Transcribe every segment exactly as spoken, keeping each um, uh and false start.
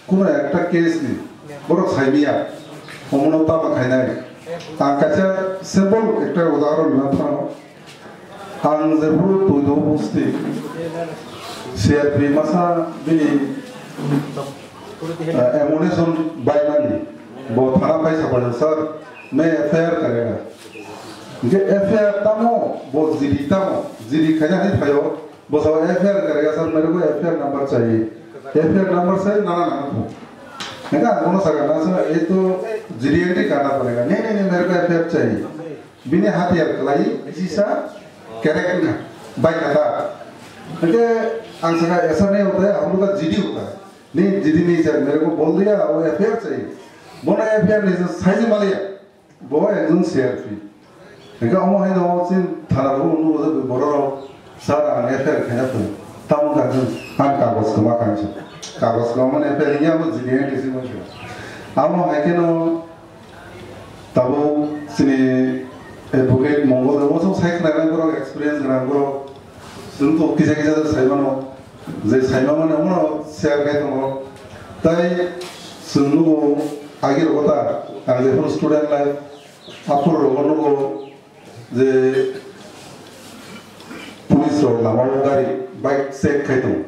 Kuno ekta case ni borok saimiya, omono tama khainai. Ang kaisa simple ekta udahoron rwna phano. Ang jephuru Tuido bosti C R P masa bini, eh, ammunition baimani, bo thana pai sapai, "Sir, main F I R karega." Hingke F I R tamo, bo G D tamo, G D khaina hai phaio, bo sao F I R karega, "Sir, mere ko F I R number chahiye." F I R number sai nana nana pho. Hingke ang bono saka, "Na sir, ye to G D N T karna padega." "Nahi, nahi, nahi, mere ko F I R chahiye." Bini hatiyar kalai, sisa kerek wngkha, bai kha ta. Hingke ang saka, "Aisa nahi hota hai, hum log ka G D hota hai." "Nahi, G D nahi sir, mere ko bol diya, wo F I R chahiye." Bono F I R ni saiye maliya, bo ekjon C R P. Hingke omo hai no chin thana bo nugo je borok rok, "Sir, ang F I R khaina phai." Tamo kha jeng, ang kagoj kwma kha jeng. Kagoj kwma mane F I R ya bo G D N T si mo. Amo hai khe no Tabuk chini advocate Mongol rok, bo sai khwnajak borok, experience gwnang borok. Chwng to kisa kisa sai mano, je sai ma mano, omono share khai tongo. Tai chwng nugo agi rogo ta, ang jephuru student life, aphuru rogo nugo je police rok lama o gari, bike check khai tongo.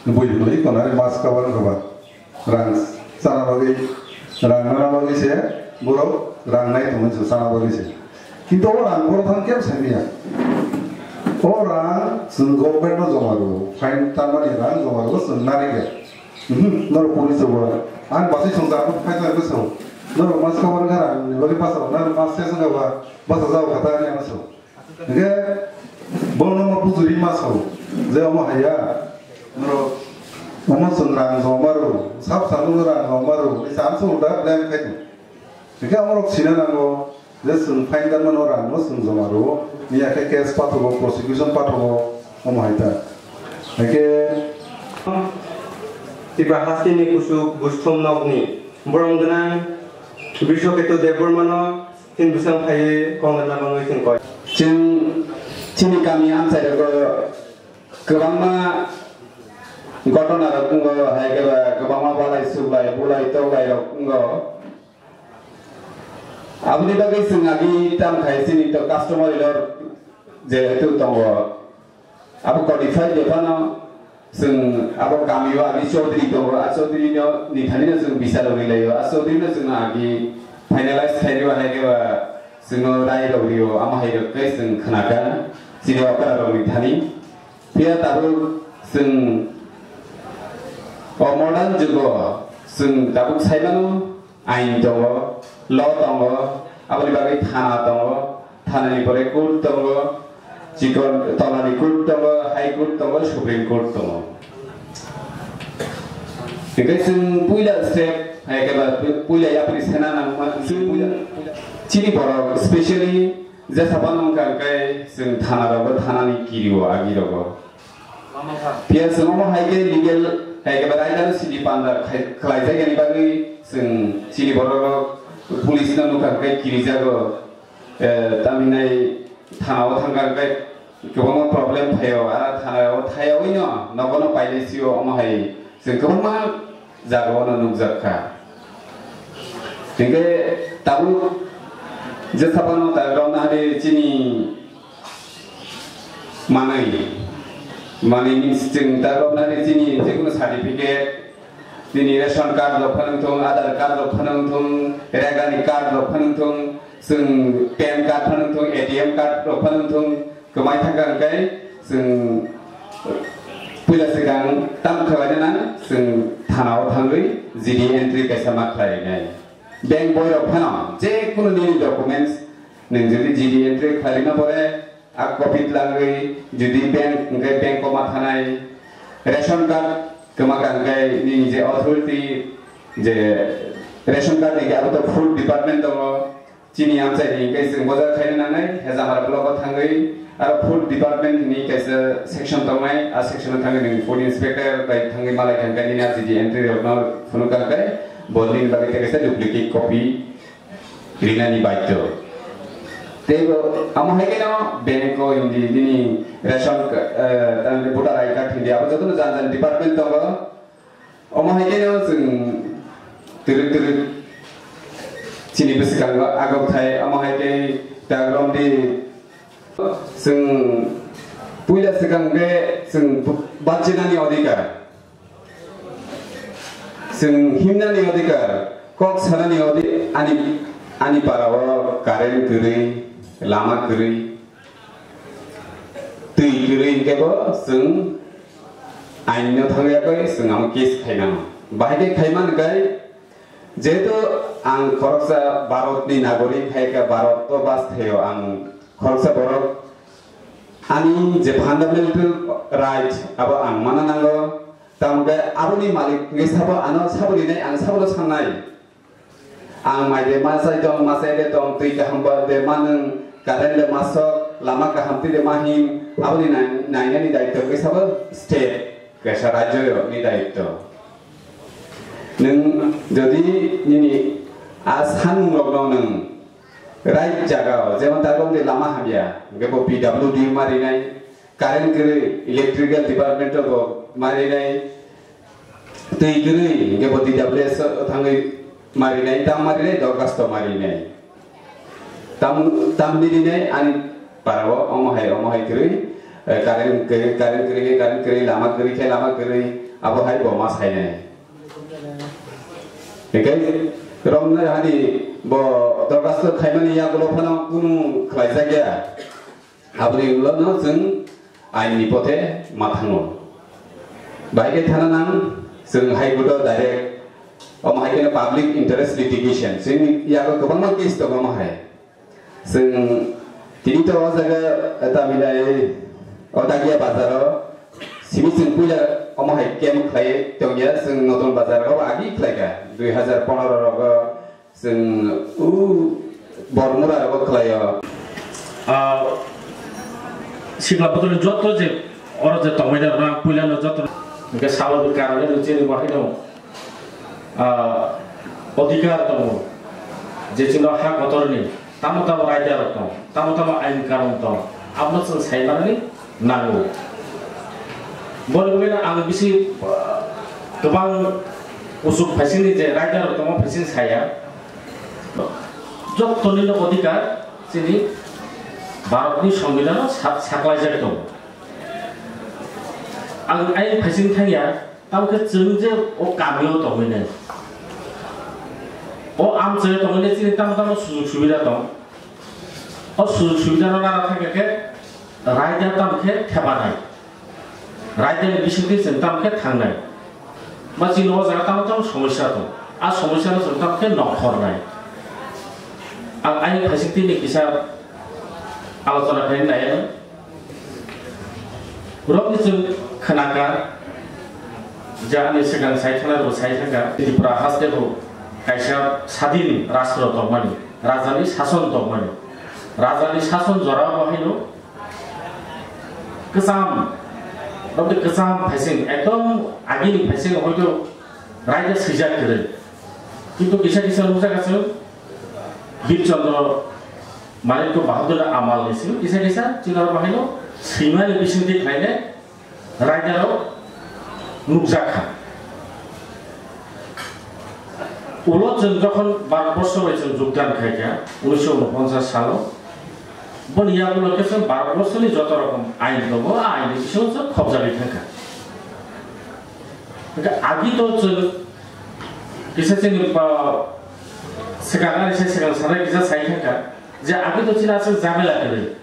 Bui bui konare mask cover wngkha ba. Rang chana bagwi, rang nana bagwi se borok rang nai tongwi se chana bagwi se. Kintu o rang borok thang kebo sai manya. O rang chwng government no joma rwo, fine tanmani rang joma rwo chwng nari kha. Mhm, norok police rok bo. Ang basi songsa ang phai thang khe sao. Norok mask cover wngkha rang ni bagwi basa, norok mask test wngkha ba, basa jao kha ta ani ano sao. Hingke bono ma bujuri ma sao je omo haiya, norok omo chwng rang joma rwo, sab salugo rang joma rwo, ni chance ulta blame khai tongo. Hingke omorok sina nango je chwng fine dan mano rang no chwng joma rwo, ni yakhe case pathogo, prosecution pathogo, omo hai ta. Hingke Tripura hasteni kusuk Busthom nokni borong gwnang Brishoketu Debbarmano Chini bwsang phaiwi kongna bagwi chwng koi. Chwng chini kami amchai rogo kwbangma ghotona rok wngo, hai khe ba kwbangma balai suklai bulai toklai rok wngo. Aboni bagwi chwng agi tam khai chini to customary law jehetu tongo. Abo codified de phano chwng abo kamio agi chaudhuri tongo, a chaudhuri no ni thani no chwng bisalo ri laio, a chaudhuri no chwng agi finalize khai rio, hai khe ba chwng no rai rok rio, amo hai rok khe chwng khna kha chini okra rok ni thani. Phiya tabuk chwng o modern jugo chwng tabuk sai mano. Ain tongo, law tongo, aboni bagwi thana tongo, thanani pore court tongo, chikon tolani court tongo, high court tongo, supreme court tongo. Hingke chwng puila step, hai khe ba pu-, puila yapri sena nangma, chwng puila, chini borok specially jesa phano wngkha hingke chwng thana rogo, thanani kirio agi rogo. Phiya chwng omo hai khe legal, hai khe ba raida no sini panda khai-, khlai jagani bagwi chwng chini borok rok police no nukha khe kirijago. Eh, tamhinai thana o thangkha khe kwbangma problem phaio, a thana o thaiyawi no nogo no pailai sio omo hai chwng kwbangma jaga o no nukjak kha. Hingke tabuk jesa phano ta romna hade chini manwi, manwi means chwng ta romna hade chini jekunu certificate, chini ration card rok phano wngthung, Aadhaar card rok phano wngthung, Rega ni card rok phano wngthung, chwng pan card phano wngthung, A T M card rok phano wngthung, kwmai thangkha hwnkhe chwng puila swkang tam khlaina nang, chwng thana o thangwi G D entry kaisa ma khlainai. Bank boi rok phano je kunu nini documents nwng jodi G D entry khlaina pore a copy twlangwi jodi bank hwnkhe bank o ma thanai, ration card kwma kha hwnkhe nini je authority je ration card ni abo to food department tongo. Chini amchaini hingke chwng bojar khaina nangnai, Hejamara block o thangwi, aro food department hwnwi kaisa section tongnai, a section o thangwi nwng food inspector bai thangwi malai kha hwnkhe nini R G D entry rokno phunuk kha hwnkhe bo nini bagwi tei kaisa duplicate copy rinani baidhyo. Tei bo amo hai kheno bank o hindi nini ration, eh, tamni voter I D card hindi abo jotono jani jani department tongo. Omo Haikhe no chwng twrwk twrwk chini bwswkango agok thai, omo hai khe ta romdi chwng puila swkang khe chwng bachinani odhikar, chwng himnani odhikar, kok sanani odhi-, ani, ani para o current kwrwi, lama kwrwi, twi kwrwi hinkhe bo chwng ain no thangya khe chwng amo case khainano. Bahai khe khaimani khe, jehetu ang khoroksa Bharat ni nagorik hai khe Bharat o bas thaio, ang khoroksa borok, ani je fundamental right abo ang mana nango, tamo khe aboni malik wngwi sabo ano sabo rinai, ang sabo no sannai. Ang mai de ma chai tong, ma chai de tong, twi kaham ba de ma nwng, current de ma sok, lama kaham twi de ma him, aboni nai-, nainani daityo khe sabo state, kaisa rajyo ni daityo. Nwng jodi nini a sanmung rok no nwng right jaga o, jemon ta bong de lama hamya, hwnkhe bo P W D ma rinai, current kwrwi, electrical department o bo ma rinai, twi kwrwi, hwnkhe bo D W S o thangwi ma rinai, tam ma rinai, dorkhasto ma rinai. Tam, tam ni rinai ani para o, omo hai, omo hai kwrwi, eh, current kwrwi, current kwrwi khe current kwrwi, lama kwrwi khe lama kwrwi, abo hai bo ma sainai. Hwnkhe romna hani bo dorkhasto khaimani yagulo phano kunu khlaijakya. Aboni ulo no chwng ain ni pothe ma thango. Bahai khe thana nang chwng High Court o direct, omo hai khe public interest litigation. Chini yago kwbangma case tongo omo hai. Chwng tini to o jaga, eh, tamhinai o Dagia bazar o simi chwng puila omo hai camp khlai tongya, chwng Notun bazar o agi khlaikha dui hazar pondro rogo. Chwng u Bormura rogo khlaio. Ah, sikla bwtwrwi joto je oro je tongmani rok puilano joto hwnkhe salo bwkha rok chini bo haino, ah, odhikar tongo je chini ha kotorni tamo tamo raida rok tongo, tamo tamo ain kanun tongo, abono chwng sai manani nango. Boni bagwi ang bisi, ah, kwbang usuk phaisingni je raida rok tongo phaising saya. Jottoni no odhikar chini Bharatni Songbidan o sa-, saklaijak tongo. Ang ayang phaising thangya, tamo khe chwng je o kami o tongwi nai. O amchai o tongwi nai chini tamo tamo sujug subida tong. O sujug subida no nana thangya khe raida tamo khe thepanai. Raidani bisingtwi chwng tamo khe thangnai. Ba chini o jaga tamo tamo somosya tong. A somosya no chwng tamo khe nongkhornai. Ang ani phaisingtwi ni kisa alochona khainai. Rokni chwng khnakha, je ani swkang sai thangna rw sai thangkha, Tripura haste bo kaisa sadin rastro tongmani, rajani sason tongmani. Rajani sason jora bo haino kwcham, rokni kwcham phaising, ekdom agini phaising hoito raida swijak kwrwi. Kintu kisa kisa nukjak aswk Bir Chandra Manikya Bahadur amal ni simi kisa kisa chwla bahaino swimani bisingtwi khlainai raida rok nukjak kha. Ulo chwng jokhon Bharat borsho bai chwng jogdan khai kha unisho unoponchas salo, boni yagulo khe chwng Bharat borsho ni joto rokom ain tongo, a ain ni bisingo chwng khobjagwi thang kha. Hwnkhe agi to chwng kisa chini, ah, swkang ani se swkang sanai kisa sai thangkha je agi to chini aswk jamela kwrwi.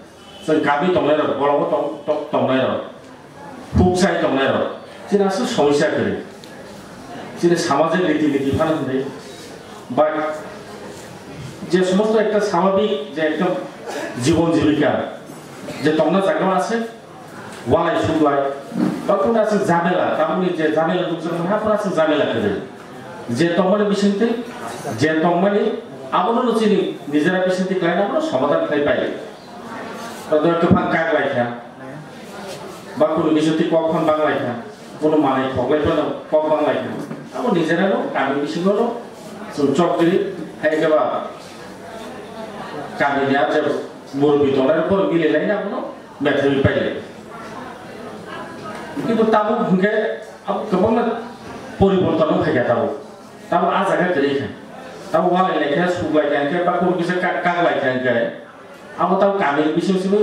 Chwng kami tongnairok, borogo tong-, tong-, tongnairok, huk chai tongnairok, chini aswk somosya kwrwi. Chini samajik riti niti phano hwnwi ba je somosto ekta swabhabik je ekta jibon jibika je tongna jaga aswk walai suklai, ba kunu aswk jamela, tamoni je jamela nukjakmani, ha phano aswk jamela kwrwi. Je tongmani bisingtwi, je tongmani, abono no chini nijera bisingtwi khlaina, abono somadhan khlai pai. Todor kwphang kak lai kha, ba kunu bisingtwi kok phano bang lai kha, kunu manwi khoklai phano kok bang lai kha. Abo nijera no kami bisingo no chwng chok diri, hai khe ba kami ni ar je murubwi tongnai, bono mili lai na abono. Methaiwi pailai. Kintu tabuk hwnkhe abo kwbangma poriborton wng phaikha tabuk. Tabuk ah jaga kwrwi kha. Tabuk walai lai khe, suklai kha hwnkhe, ba kunu kisa kak-, kaklai kha hwnkhe, abo tabuk kamini bising simi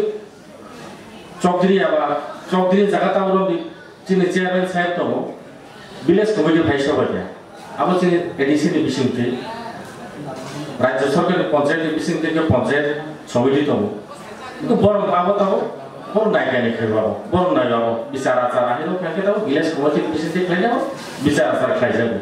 chokdri aba, chokdri jaga tabuk romdi chini chairman saheb tongo, village committee phai sobai kha. Abo chini A D C ni bisingtwi, rajya sarkar ni panchayat ni bisingtwi khe panchayat somiti tongo. Kintu borok abo tabuk, borok naikani khe abo, borok nai abo, bichar achar ahino khe tabuk village committee ni bisingtwi khlai abo, bichar achar khlai jago.